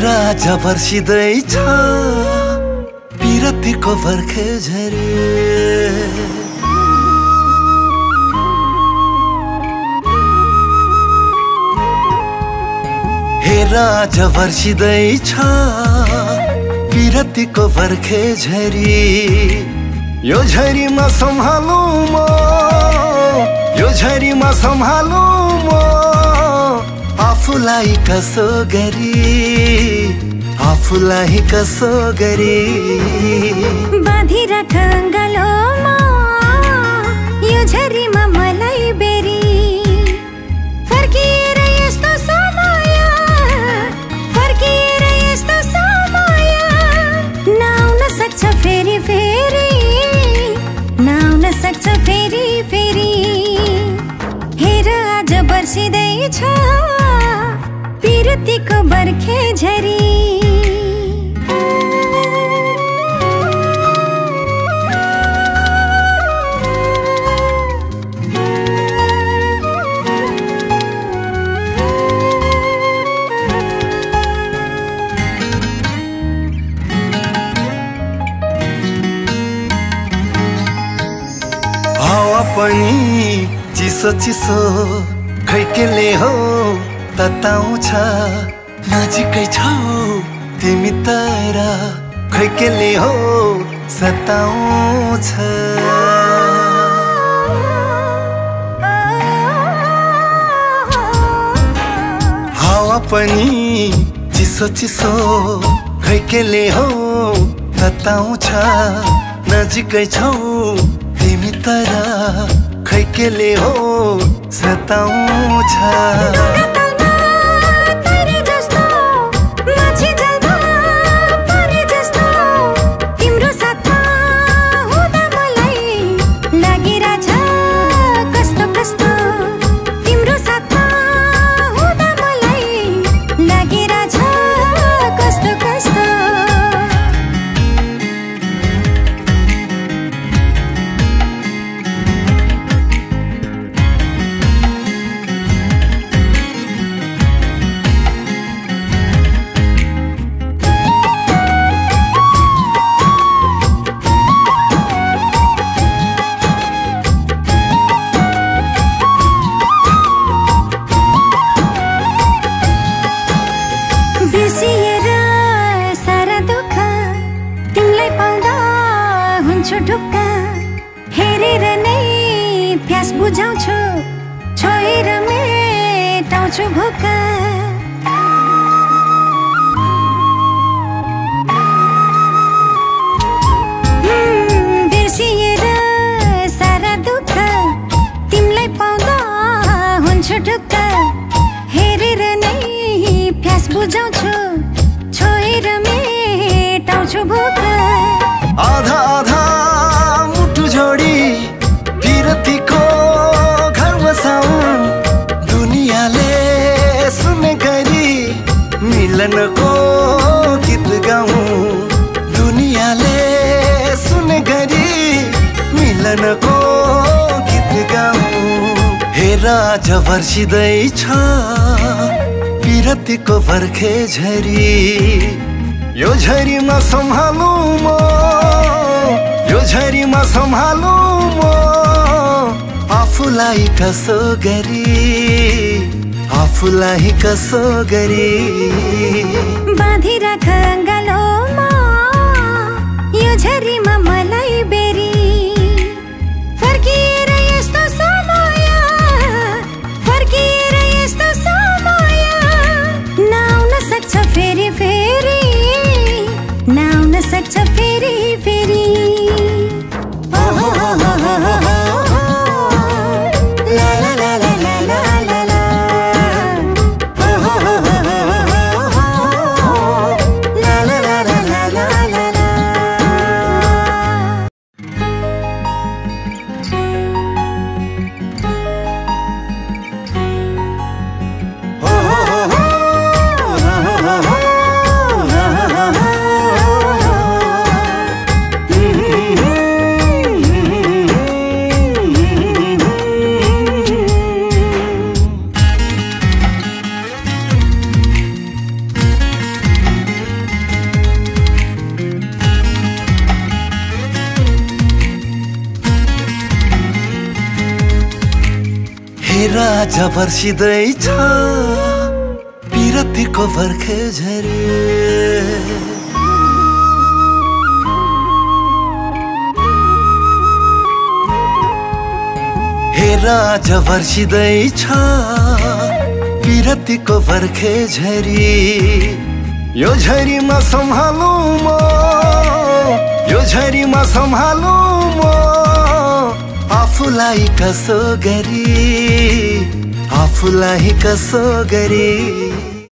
राजा वर्षिँदैछ विरतिको बर्खे झरी। हे राजा वर्षिँदैछ विरतिको बर्खे झरी। यो झरीमा सम्हालौँ म, यो झरीमा सम्हालौँ म आफूलाई कसो गरी, आफूलाई कसो गरी। बाँधिराख गलोमा यो झरीमा मलाई बेरी। फर्किएर यस्तो समय, फर्किएर यस्तो समय नआउन सक्छ फेरि फेरि, नआउन सक्छ फेरि फेरि। हेर आज बर्सिँदैछ विरतिको बर्खे झरी। हावा पनि चिसो चिसो खै केले हो तताउँछ। नजिकै छौ तिमी तर खै केले हो सताउँछ। हावा पनि चिसो चिसो खै केले हो तताउँछ। नजिकै छौ तिमी तर खै केले हो सताउँछ। बिर्सिएर सारा दुःख तिमीलाई पाउँदा हुन्छु ढुक्क। हेरेर नै प्यास बुझाउँछु, छोएर मेटाउँछु भोक। बिर्सिएर सारा दुःख तिमीलाई पाउँदा हुन्छु ढुक्क। हेरेर नै प्यास बुझाउँछु, छोएर मेटाउँछु भोक। आधा आधा मुटु जोडी विरतिको घर बसाउँ। दुनियाँले सुन्ने गरी मिलनको गीत गाउँ। दुनियाँले सुन्ने गरी मिलनको गीत गाउँ। हे राजा वर्षिँदैछ विरतिको बर्खे झरी। यो झरीमा सम्हालौँ म, यो झरीमा सम्हालौँ म आफूलाई कसो गरी, आफूलाई कसो गरी। बाँधिराख गलोमा यो झरीमा मलाई बेरी। फर्किएर यस्तो समय, फर्किएर यस्तो समय नआउन सक्छ फेरि फेरि, नआउन सक्छ फेरि फेरि। La la राजा वर्षिँदैछ विरतिको बर्खे झरी। हे राजा वर्षिँदैछ विरतिको बर्खे झरी। यो झरीमा सम्हालौँ म, यो झरीमा सम्हालौँ म आफूलाई कसो गरी, आफूलाई कसो गरी।